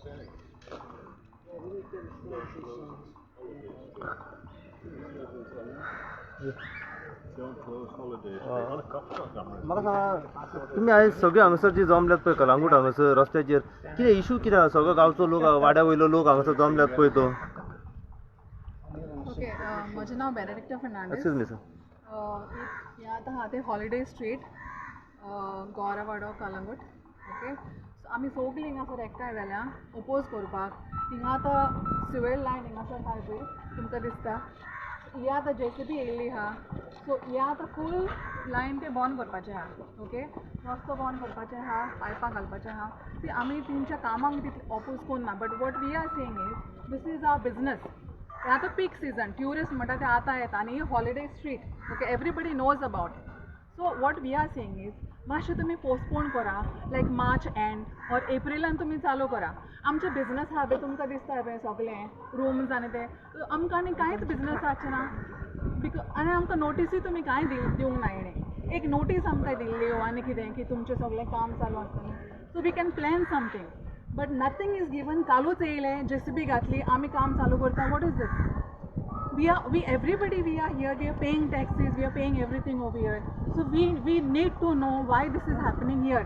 म्हाका सांगा, तुमी आयज सगळे हांगासर जी जमल्यात पळय कलांगूट हांगासर रस्त्याचेर, कितें इशू कितें आसा? सगळो गांवचो लोक, वाड्या वयलो लोक हांगासर जमल्यात पळय तो. ओके, म्हजें नांव Benedicta Fernandes. Excuse me sir. हें आतां आहा तें holiday street, Gorawado, Calangute. Okay, so आमी सगलीं हिंगासर एकठांय जाल्या ओपोज करपाक. हिंगा आतां सिवर लायन हिंगासर आहा पळय, तुमकां दिसता. ही आतां जेसीबी येयल्ली आहा. सो हे आतां फूल लायन ते बंद करपाचें आहा. ओके, रस्तो बंद करपाचें आहा, पायपां घालपाचें आहा. ती आमी तेंच्या कामाक तितलें ओपोज करना, but what we are saying is this is our business. हे आतां पीक सिजन, ट्युरिस्ट म्हणटा ते आतां येता आनी holiday street, okay, everybody knows about it. So what we are saying is मातशें तुमी पोस्टपोन करा, लायक मार्च एंड ऑर एप्रिलान तुमी चालू करा. आमचे बिजनस आहा पळय, तुमकां दिसता पळय सगळें रुम्स आनी ते, आमकां आनी कांयच बिजनस जावचें ना बिकॉज आनी आमकां नोटीसूय तुमी कांय दिवंक ना. हेणें एक नोटीस आमकां दिल्ली आनी कितें की तुमचें सगळें काम चालू आसतलें, so we can plan something, but nothing is given. कालूच येयले, जेसीबी घातली, आमी काम चालू करता. What is this? We are we everybody, we are here, we are paying taxes, we are paying everything over here, so we need to know why this is happening here,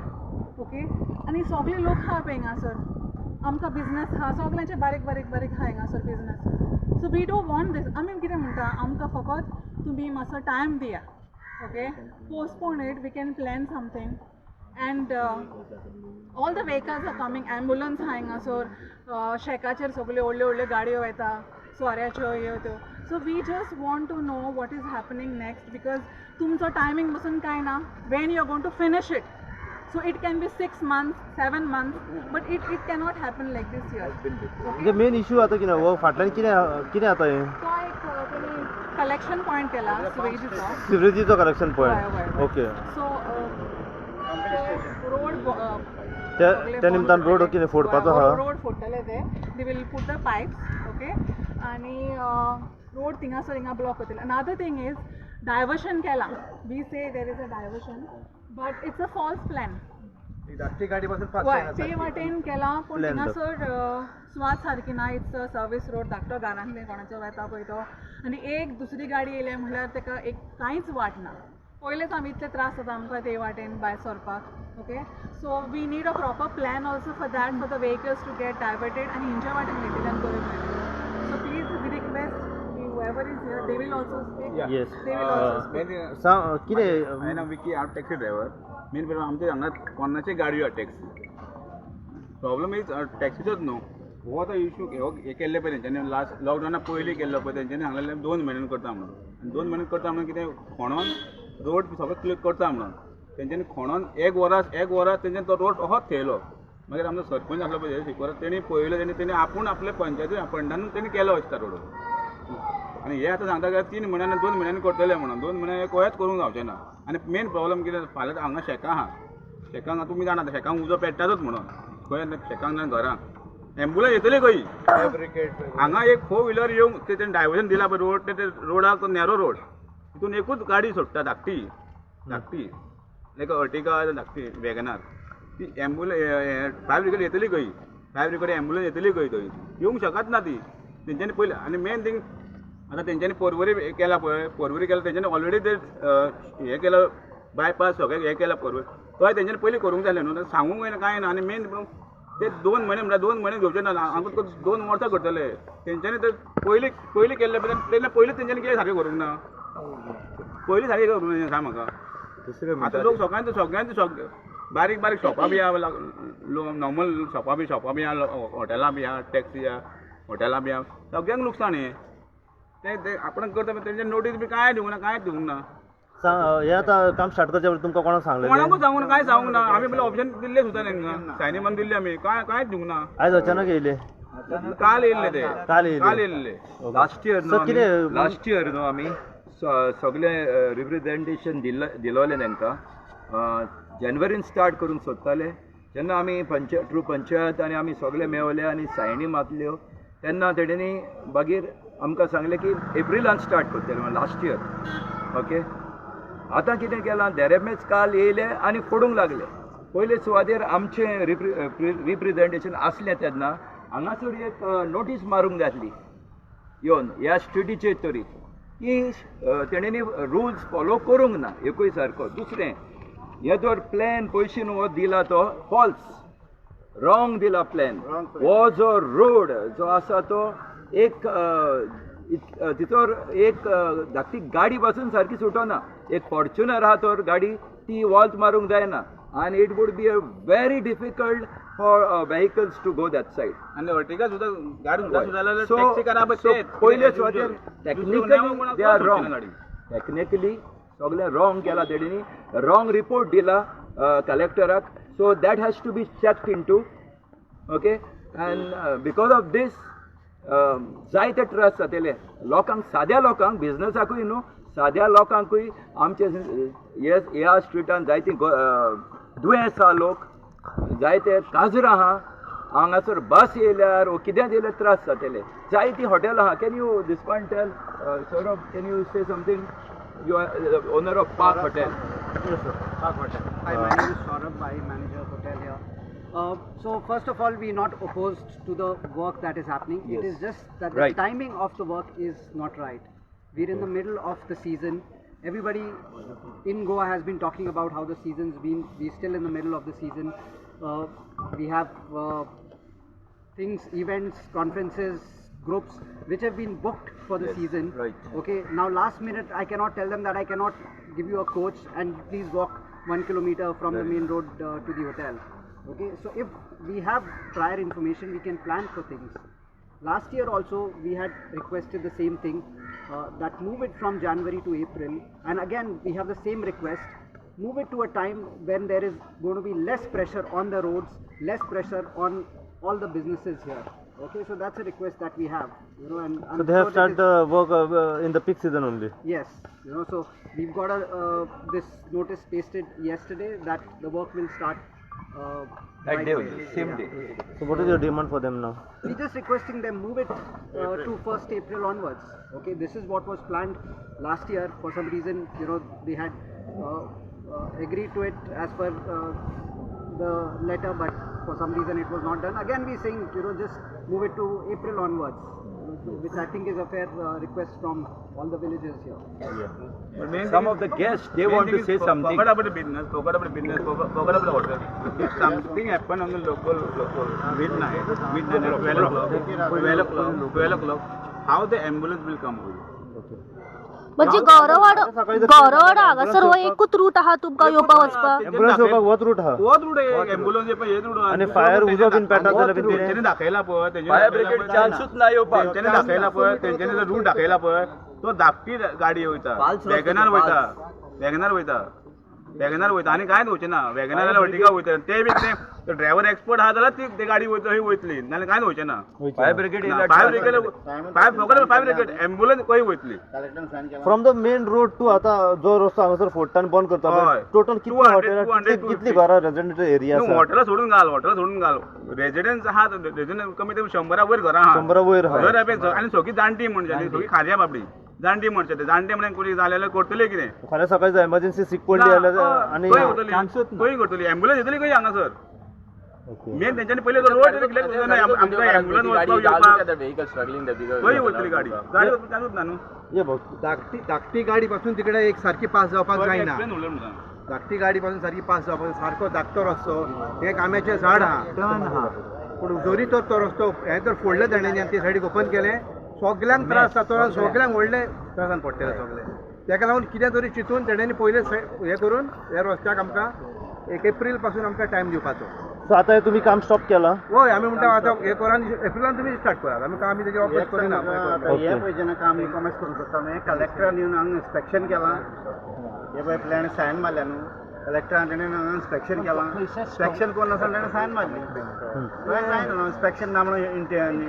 okay? आनी सगळे लोक आहा पळय हिंगासर, आमकां business आहा सगळ्यांचे, बारीक बारीक बारीक आहा हिंगासर business. So we don't want this. आमी कितें म्हणटा, आमकां फकत तुमी मातसो टायम दिया, okay, postpone it, we can plan something. And all the vehicles are coming, ambulance आहा हिंगासर, शेकाचेर सगल्यो व्हडल्यो व्हडल्यो गाडयो येता सोऱ्याच्यो, ह्यो त्यो. So we just want to know what is happening next, because तुमचो टायमींग पसून कांय ना, when you are going to finish it. So it can be 6 months, 7 months, but it cannot happen like this year. म्हणजे main issue आतां कितें हो फाटल्यान, कितें कितें आतां हें? तो एक तेणी कलेक्शन पॉयंट केला सिवेजीचो. सिवरेजीचो कलेक्शन हय. पॉयंट. हय. ओके. सो रोड त्या निमतान रोड कितें फोडपाचो आहा? रोड फोडटले ते. They will put the pipes, okay, आनी रोड थिंगासर हिंगा ब्लॉक करतले. अनादर थिंग is diversion केलां. We say there is a diversion, but it's a false plan. धाकटी गाडी पासून. हय, ते वाटेन केलां, पूण Plan तो. थिंगासर सुवात सारकी ना. It's a service road. धाकटो घरांतले कोणाचो वेता पळय तो आनी एक दुसरी गाडी येयल्या म्हणल्यार ताका एक कांयच वाट ना. पयलेच आमी इतले त्रास जाता आमकां ते वाटेन भायर सरपाक. Okay, so we need a proper plan also for that, for the vehicles to get diverted आनी हिंच्या वाटेन वयतल्यान बरें मेळटलें. So please, we request whoever is here, they will also speak. They will also speak. सांग कितें. हांवें नांव Vicky, हांव taxi driver. Main problem आमच्या हांगा कोणाची गाडयो आहा टॅक्सी. प्रॉब्लम is टॅक्सीचोच न्हू हो आतां इशू. हो हे केल्ले पळय तेंच्यांनी, लास्ट लॉकडावना पयलीं केल्लो पळय तेंच्यांनी, सांगलेलें 2 म्हयन्यान करता म्हणून. आनी 2 म्हयन्यान करता म्हणून कितें, खणोन रोड सगळें क्लियर करता म्हणून तेंच्यांनी खणोन एक वरां, एक वरां तेंच्यांनी तो रोड असोच थेयलो. मागीर आमचो सरपंच आसलो पळय शिकवर, तेणी पळयलो, तेणी आपूण आपले पंचायती फंडान तेणी केलो दिसता रोड. आनी हे आतां सांगता काय 3 म्हयन्यान, 2 म्हयन्यांनी करतले म्हणून. 2 म्हयन्यान खंयच करूंक जावचें ना. आनी मेन प्रॉब्लम कितें, फाल्यां हांगा शेकां आहा. शेकांक तुमी जाणा, शेकांक उजो पेट्टातच म्हणून. खंय शेकांक ना घरांक एम्बुलन्स येतली खंय? हांगा एक फोर व्हिलर येवंक ते तेणी डायवर्जन दिला पळय रोड, ते रोडाक नॅरो रोड, तितून एकूच गाडी सोडटा, धाकटी धाकटी लायक अर्टिगा, धाकटी वॅगनार. ती एम्बुलन्स, फायर ब्रिगेड येतली खंय? फायर ब्रिगेड, एम्बुलन्स येतली खंय? थंय येवंक शकत ना ती. तेंच्यांनी पयलें. आनी मेन थींग, आतां तेंच्यांनी पोरवरी केला पळय, पोरवरी केला तेंच्यांनी ऑलरेडी, ते हें केलं, बायपास सगळें हें केलां पोरवरी. तोय तेंच्यांनी पयलीं करूंक जाय न्हू. सांगूंक जायना कांय ना. आनी मेन ते 2 म्हयने म्हळ्यार 2 म्हयने घेवचे ना, हांगा तुका 2 वर्सां करतले. तेंच्यांनी ते पयलीं पयलीं केल्ले पळय, तेन्ना पयलीं तेंच्यांनी कितें सारकें करूंक ना? पयलीं सारकें करूंक ना, सांग म्हाका. दुसरें आतां लोक सगळ्यांचे सगळ्यांचे सगळे बारीक बारीक शॉपां बी आहा, नॉर्मल शॉपां बी आहा, हॉटेलां बी आहा, टॅक्सी आहा, हॉटेलां बी आहा, सगळ्यांक लुकसाण हें. ते ते आपण करता पण तेंचे नोटीस बी कांय दिवंक ना, कांयच दिवंक ना. सांग, हें आतां काम स्टार्ट करच्या पयलीं तुमकां कोणाक सांगलेलें? कोणाकूच सांगूंक ना, कांय सांगूंक ना. आमी पयलीं ऑप्शन दिल्लें सुद्दां तांकां, सायनी मारून दिल्ले आमी. कांय कांयच दिवंक ना. आयज अचानक येयले? काल येयल्ले ते. काल येयले. काल येयल्ले. लास्ट इयर न्हू सर, कितें- लास्ट इयर न्हू आमी सगळे रिप्रेझेंटेशन दिलोलें तांकां. जानेवारीन स्टार्ट करूंक सोदताले. जेन्ना आमी थ्रू पंचायत आनी आमी सगळे मेवले आनी सायनी मारल्यो, तेन्ना तेणेंनी मागीर आमकां सांगलें की एप्रिलान स्टार्ट करतले लास्ट इयर. ओके, आतां कितें केलां, देरेमेच काल येयले आनी फोडूंक लागले. पयले सुवातेर आमचें रिप्रेझेंटेशन आसलें तेन्ना. हांगासर एक नोटीस मारूंक जाय आसली येवन ह्या स्ट्रिटीचेर तरी की तेणेंनी रुल्स फॉलो करूंक ना एकूय सारको. दुसरें, हे जर प्लॅन पयशे न्हू हो दिला तो फॉल्स, रॉंग दिला प्लॅन. हो जो रोड जो आसा तो एक तितोर एक धाकटी गाडी पासून सारकी सुटना. एक फॉर्च्युनर आहा तर गाडी ती वॉल्त मारूंक जायना आनी it would be a very difficult for vehicles to go that side. आनी अर्टिगा सुद्दां गाडी सुद्दां जाल्यार सो टॅक्सी करा सो पयले सुवातेर technically they are wrong, technically सगळें रॉंग केला तेणेंनी, रॉंग रिपोर्ट दिला कलेक्टराक. So that has to be checked into, okay. And because of this जायते त्रास जातले लोकांक, साद्या लोकांक, बिजनसाकूय न्हू, साद्या लोकांकूय. आमचे ह्या स्ट्रिटान जायतीं दुयेंस आहा, लोक जायते काजरां आहा. हांगासर बस येयल्यार वो कितेंच येयल्यार त्रास जातले. जायतीं हॉटेलां आहा. Can you this point tell, Saurabh, can you say something? You are owner of Park Hotel. Yes sir. Park Hotel. Hi, my name is Saurabh. I manage a hotel here. So first of all, we are not opposed to the work that is happening. Yes. It is just that the Right. timing of the work is not right. We're in the middle of the season. Everybody in Goa has been talking about how the season's been. We're still in the middle of the season. We have things, events, conferences, groups which have been booked for the Yes, season. right. Okay, now last minute I cannot tell them that I cannot give you a coach and please walk 1 kilometer from the main road to the hotel. Okay, so if we have prior information, we can plan for things. Last year also we had requested the same thing, that move it from January to April, and again we have the same request. Move it to a time when there is going to be less pressure on the roads, less pressure on all the businesses here. Okay, so that's a request that we have, you know, and I'm So they have sure it started is- the work in the peak season only. Yes, you know, so we've got a this notice pasted yesterday that the work will start That right day away. Only, same Yeah. Day. So what is your demand for them now? We're just requesting them move it to 1st April onwards. Okay, this is what was planned last year. For some reason, you know, they had agreed to it as per the letter, but for some reason it was not done. Again, we're saying, you know, just move it to April onwards, which I think is a fair request from all the villages here. Some of the guests, they want to say something. Forget about the business, forget about the business, forget about the hotel. If something happen on the local midnight, 12 o'clock, 12 o'clock, 12 o'clock, how the ambulance will come over? म्हणजे गौरववाडो गौरववाडो हांगासर हो एकूच route आहा तुमकां येवपा वचपाक. Ambulance येवपाक होच रूट आहा. होच रूट एम्बुलन्स येवपा हेच रूट. आनी फायर उजो बीन पेटत जाल्यार बीन कितें? तेंच्यांनी दाखयला पळय, फायर ब्रिगेड चान्सूच ना येवपाक. तेंच्यांनी दाखयला पळय, तेंच्यांनी जो रूट दाखयला पळय तो धाकटी गाडी वयता, वॅगनार वयता, वॅगनार वयता, वॅगनार वयता आनी कांयच वचना. वॅगनार जाल्यार अर्टिगा वयता, ते बी ते ड्रायव्हर एक्सपर्ट आहा जाल्यार ती गाडी वयता ही वयतली, नाल्यार कांयच वचना. Fire brigade fire brigade, fire फकत फायर ब्रिगेड, एम्बुलन्स खंय वयतली? From the main road to आता जो रस्तो हांगासर फोडटा आनी बंद करता, हय. टोटल कितली 200, हॉटेलां, 200, कितली घरां रेजिडेंट एरिया आसा? हॉटेलां सोडून घाल, हॉटेलां सोडून घाल. रेजिडन्स आहा, रेजिडन्स कमी कमी 100 वयर घरां आहा, 100 वयर आहा. घर आहा. आनी सगळीं जाणटी मनशां, सगळीं खाज्या बाबडी जाणटी मनशां, ते जाणटे म्हणल्यार कोणी जालें जाल्यार करतले कितें? फाल्यां सकाळी एमर्जन्सी सीक पडली जाल्यार आनी खंय वतली, खंय करतली एम्बुलन्स येतली खंय हांगासर? मेन तेंच्यांनी पयलीं रोड तरी क्लियर करूंक जाय, आमकां एम्बुलन्स वचपाक येवपाक खंय वतली गाडी? गाडी वचपाक चान्सूच ना न्हू. ये बघ, धाकटी धाकटी गाडी पासून तिकडे एक सारकी पास जावपाक जायना. एक्सप्लेन उलय म्हणून. धाकटी गाडी पासून सारकी पास जावपाक, सारको धाकटो रस्तो, एक आंब्याचें झाड आहा, पूण जरी तर तो रस्तो हें तर फोडलें तेणें आनी ते सायडीक ओपन केलें, सगल्यांक त्रास जातलो आनी सगल्यांक व्हडले त्रासान पडटले सगळे. तेका लागून कितें तरी चिंतून तेणें पयलें हें करून ह्या रस्त्याक आमकां 1 एप्रील पासून आमकां टायम दिवपाचो. सो आतां हें तुमी काम स्टॉप केलां? हय, आमी म्हणटा आतां हें करा आनी एप्रिलान तुमी स्टार्ट करात, आमी आमी तेजेर ऑपोज करिना. हे पळय जेन्ना काम इकॉमर्स करूंक सोदता न्हू, कलेक्टरान येवन हांगा इन्स्पेक्शन केलां, हे पळय प्लॅन सायन मारल्या न्हू कलेक्टरान, तेणें हांगा इन्स्पेक्शन केलां, इन्स्पेक्शन करून आसतना तेणें सायन मारली, सायन इन्स्पेक्शन ना म्हणून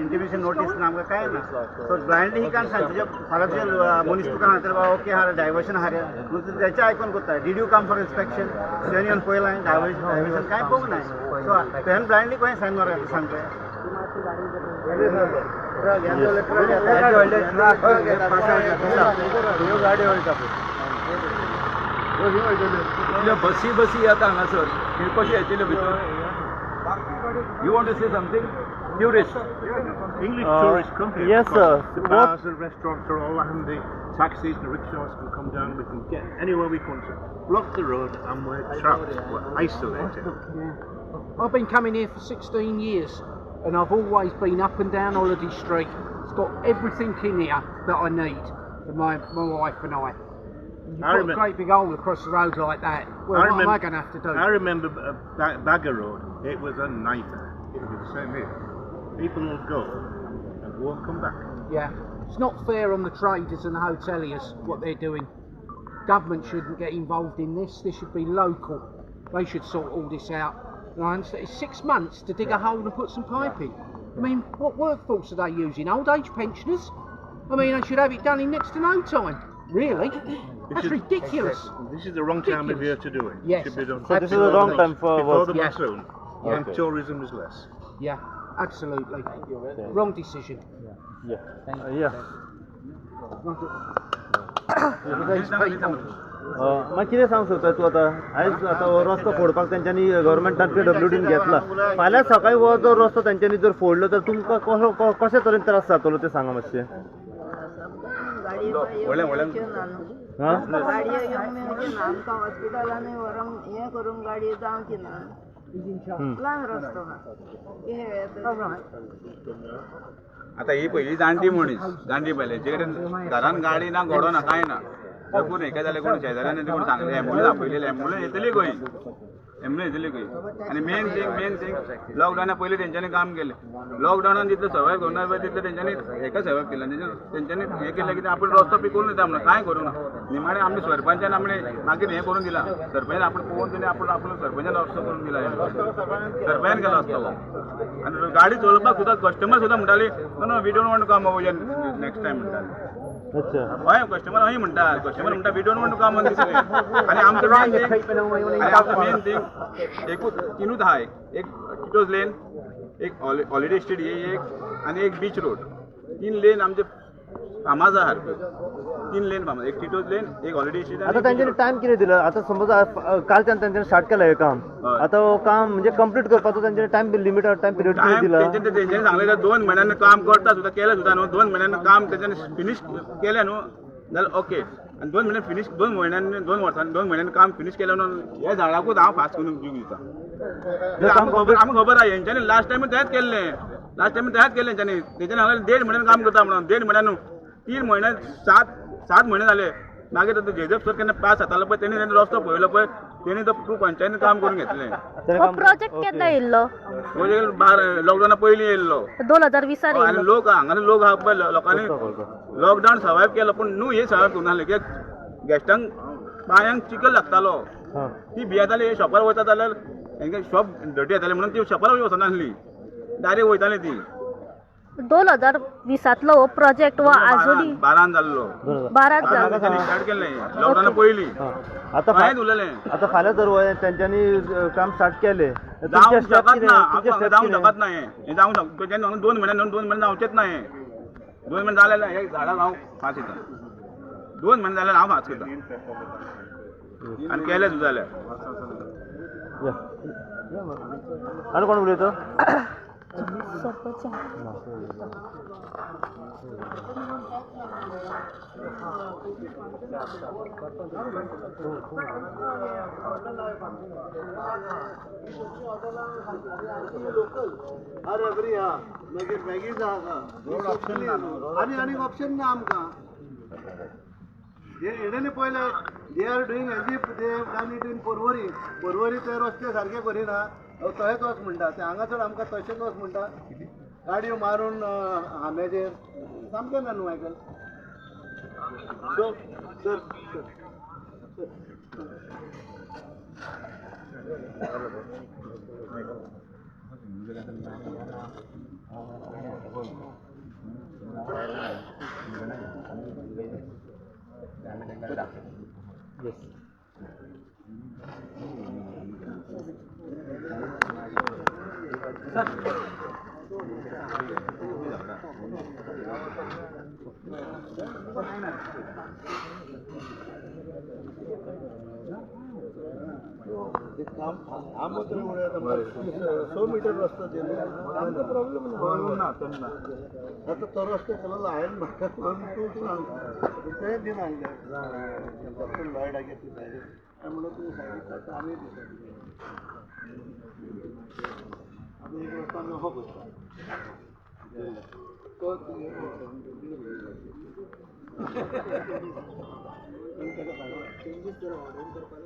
इंटिमेशन नोटीस ना आमकां कांय ना. सो ब्लायंडली ही कान सांग तुजे फाल्यां तुजे मनीस तुका सांगतले बाबा ओके हा डायवर्शन हा रे, म्हणून तूं तेचें आयकून करता. Did you come for inspection? तुवें येवन पळयलां डायवर्शन कांय पळोवंक ना, सो तुवें ब्लायंडली खंय सायन मारप सांगलें? इतल्यो बसी बसी येता हांगासर, कशें येतल्यो भितर? You want to say something? Tourist. English tourists come here. Yes, because sir. The What- bars and restaurants are all handy. Taxis and rickshaws can come down. We can get anywhere we want to. Block the road and we're trapped. We're isolated. I've been coming here for 16 years and I've always been up and down Holiday Street. It's got everything in here that I need for my wife and I. You I put a remem- great big hole across the road like that. Well, I what am I going to have to do? I remember Bagger Road. It was a nightmare. It'll be the same here. People will go and won't come back. Yeah. It's not fair on the traders and the hoteliers what they're doing. Government shouldn't get involved in this. This should be local. They should sort all this out. And I understand it's 6 months to dig a hole and put some pipe in. I mean, what workforce are they using? Old age pensioners? I mean, they should have it done in next to no time. Really? That's ridiculous. This is the wrong time of year to do it. Yes. It should be done So this is the wrong time for before work. the monsoon. Yeah. When tourism is less. Yeah, absolutely. Wrong decision. Yeah. Yeah. मागीर कितें सांग सोदता तूं आतां? आयज आतां हो रस्तो फोडपाक तेंच्यांनी गव्हर्मेंटान पीडब्ल्यूडीन घेतला. फाल्यां सकाळीं हो जो रस्तो तेंच्यांनी जर फोडलो तर तुमकां कसो कशे तरेन त्रास जातलो तें सांगा मातशें. व्हडल्या व्हडल्यान हां, गाडयो येवंक मेळची ना आमकां, हॉस्पिटलानूय व्हरोंक हें करूंक गाडयो जावची ना. ल्हान रस्तो आहा. आतां ही पयली जाणटी मनीस, जाणटी पयली जे कडेन घरान गाडी ना, घोडो ना, कांय ना. जर हेका जाल्यार कोण शेजाऱ्यान कोण सांगलें, एम्बुलन्स आपयलेली, एम्बुलन्स येतली खंय, एम्बुलन्स येतली खंय. आनी मेन थिंग लॉकडावना पयलीं तेंच्यांनी काम केलें. लॉकडावनान जितलें सर्वायव करूंक ना पळय तितलें तेंच्यांनी हेका सर्वायव केलें. तेंच्यांनी हें केलें कितें आपूण रस्तो बी करून दिता म्हणून कांय करूं ना. निमाणें आमच्या सरपंचान आपणें मागीर हें करून दिलां. सरपंचान आपूण पळोवन तेणी आपूण आपलो सरपंचान रस्तो करून दिला, सरपंचान केलो रस्तो. आनी गाडी चलोवपाक सुद्दां कस्टमर सुद्दां म्हणटाली, no no we don't want to come over next time म्हणटाले. अच्छा. हय, कस्टमर हय म्हणटा, कस्टमर म्हणटा we don't want to come on this way. आनी आमचो मेन थिंग, आनी आमचो मेन थिंग एकूच तिनूच आहा. एक टिटोज लेन, एक हॉलिडे स्ट्रीट ही एक, आनी एक बीच रोड. 3 लेन आमचे फामाद आहा सारक्यो. 3 लेन फामाद, एक टिटोज लेन, एक हॉलिडे स्ट्रीट. आतां तेंच्यांनी टायम कितें दिला? आतां समज कालच्यान तेंच्यांनी स्टार्ट केलां हें काम, आतां हो काम म्हणजे कंप्लीट करपाचो तेंच्यांनी टायम लिमिट टायम पिरियड कितें दिला? तेंच्यांनी सांगलें 2 म्हयन्यांनी काम करता सुद्दां, केलें सुद्दां न्हू. 2 म्हयन्यांनी काम तेंच्यांनी फिनीश केलें न्हू जाल्यार ओके. आनी 2 म्हयने फिनीश, 2 म्हयन्यांनी, 2 वर्सांनी, 2 म्हयन्यांनी काम फिनीश केलें न्हू, ह्या झाडाकूच हांव फास्ट करून जीव दिता. आमकां खबर आहा हेंच्यांनी लास्ट टायम तेंच केल्लें, लास्ट टायम तेंच केल्लें हेंच्यांनी. तेंच्यांनी सांगलें 1.5 म्हयन्यान काम करता म्हणून, 1.5 म्हयन्यान न्हू, 3 म्हयने, 7 म्हयने जाले. मागीर तो जेजप सर केन्ना पास जातालो पळय, तेणी तेणी रस्तो पळयलो पळय, तेणी तो थ्रू पंचायतीन काम करून घेतलें. हो प्रोजेक्ट केन्ना येयल्लो? प्रोजेक्ट लॉकडावना पयलीं येयल्लो, 2020 आनी लोक हांगा लोक आहा पळय, लोकांनी लॉकडावन सर्वायव केलो पूण न्हू हे सर्वायव करूं नासलें कित्याक गेस्टांक पांयांक चिकल लागतालो, ती भियेताली. शॉपार वयता जाल्यार हेंका शॉप डटी येतालें म्हणून ती शॉपार वचनासली, डायरेक्ट वयताली ती. 2020 हो प्रोजेक्ट हो आजुनी 12 जाल्लो, 12 जाल्लो स्टार्ट केल्लें लॉकडावना पयलीं. आतां उरलेलें. आतां फाल्यां जर तेंच्यांनी काम स्टार्ट केलें, जावंक शकत ना, जावंक शकत ना हें, जावंक शकता 2 म्हयने, 2 म्हयने जावचेंच ना हें. 2 म्हयने जाले हे झाडां हांव फास येता, 2 म्हयने जाल्यार हांव फास करता आनी केलें सुद्दां जाल्यार. आनी कोण उलयता? अरे बरी आहा, मागीर मॅगीच आहा, आनी आनीक ऑप्शन ना आमकां. हेणें पळयलें, they are doing as if they have done it in Porvorim. Porvorim ते रस्ते सारके करिना, तशेंच वच म्हणटा ते, हांगासर आमकां तशेंच वच म्हणटा, गाडयो मारून आंब्याचेर सामकें ना न्हू आयकल. So sir sir ते काम आमकां तरी उडयात, 100 मिटर रस्तो दिलो आमकां प्रॉब्लेम ना. तेन्ना आतां तो रस्तो केलो हांवें म्हाका करून तूं सांग तें दिना आसलें डॉक्टर लॉयडागेर ती सायडीक काय म्हणलं तुमी सायडीक काडटा आमी दिता. आमी एक रस्तो आमी हो करता तो ताका सांगला चेंजीस जर ऑर्डर करपाक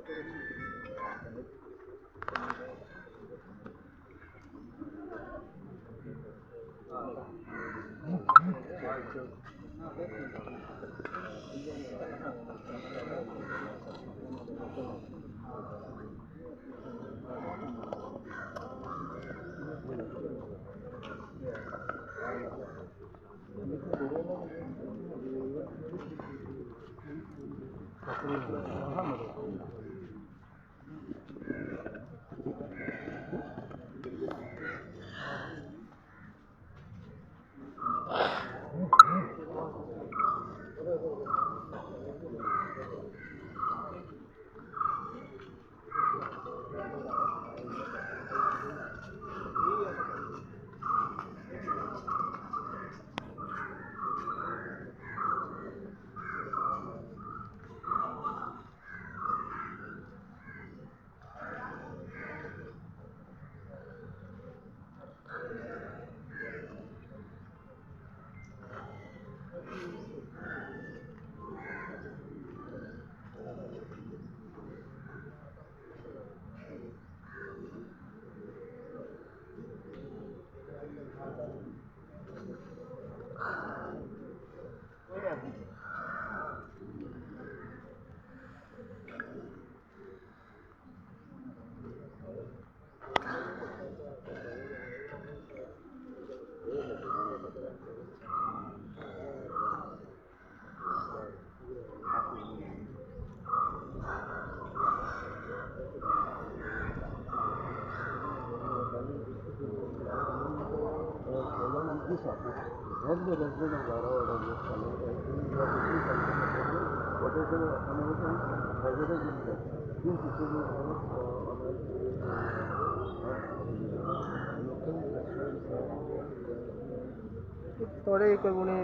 थोडे कोणी